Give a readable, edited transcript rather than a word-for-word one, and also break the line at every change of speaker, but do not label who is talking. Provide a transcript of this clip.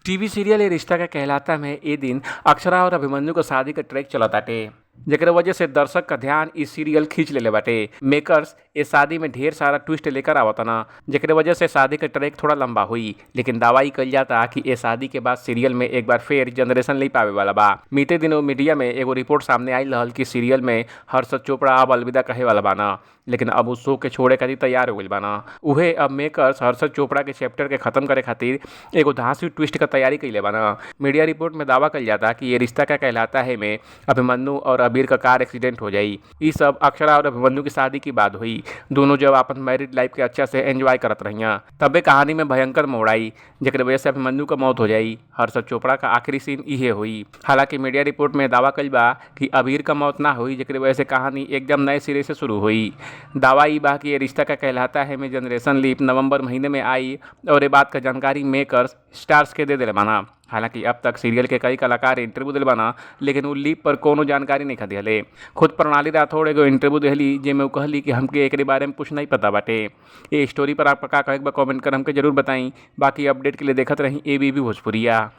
TV serial ये रिश्ता का कहलाता में ए दिन अक्षरा और अभिमन्यु के शादी का ट्रैक चलताटे, जेकरे वजह से दर्शक का ध्यान इस सीरियल खींच लेले बाटे। मेकर्स ए शादी में ढेर सारा ट्विस्ट लेकर आवतना, जेकरे वजह से शादी का ट्रैक थोड़ा लंबा हुई, लेकिन दावा ई कइल जाता कि ए शादी के बाद सीरियल में एक बार फिर जनरेशन ले पावे वाला बा। बीते दिनों मीडिया में एगो रिपोर्ट सामने आयल रहल कि सीरियल में हर्षद चोपड़ा अब अलविदा कहे वाला बाना, लेकिन अब उ शो के छोड़े खातिर तैयार हो गइल बाना। उहे अब मेकर्स हर्षद चोपड़ा के चैप्टर के खत्म करे खातिर एगो धांसू ट्विस्ट का तैयारी कइले बाना। मीडिया रिपोर्ट में दावा कइल जाता कि ये रिश्ता का कहलाता है में अभिमन्यु और अबीर का कार एक्सीडेंट हो जाई। ई सब अक्षरा और अभिमन्यु की शादी की बात हुई। दोनों जब अपन मैरिड लाइफ के अच्छा से एंजॉय करत रहिया, तबे कहानी में भयंकर मोड़ आई, जेकरे वजह से अभिमन्यु का मौत हो जाई। हर्षद चोपड़ा का आखिरी सीन इहे हुई। हालांकि मीडिया रिपोर्ट में दावा कइल बा कि अबीर का मौत ना हुई, जेकरे वजह से कहानी एकदम नए सिरे से शुरू हुई। दावा ई बा कि ये रिश्ता का कहलाता है में जनरेशन लीप नवंबर महीने में आई और ये बात का जानकारी मेकर्स स्टार्स के दे दिले बाना। हालांकि अब तक सीरियल के कई कलाकार इंटरव्यू दिले बाना, लेकिन उ लीप पर कोनो जानकारी नहीं दिहले। खुद प्रणाली राठौड़ एगो इंटरव्यू दिहली जेमे उ कहली कि हमके एकरे बारे में कुछ नहीं पता बाटे। ये स्टोरी पर आपका का कहे के बा कमेंट कर हमके जरूर बताई। बाकी अपडेट के लिए देखत रही एबीपी भोजपुरिया।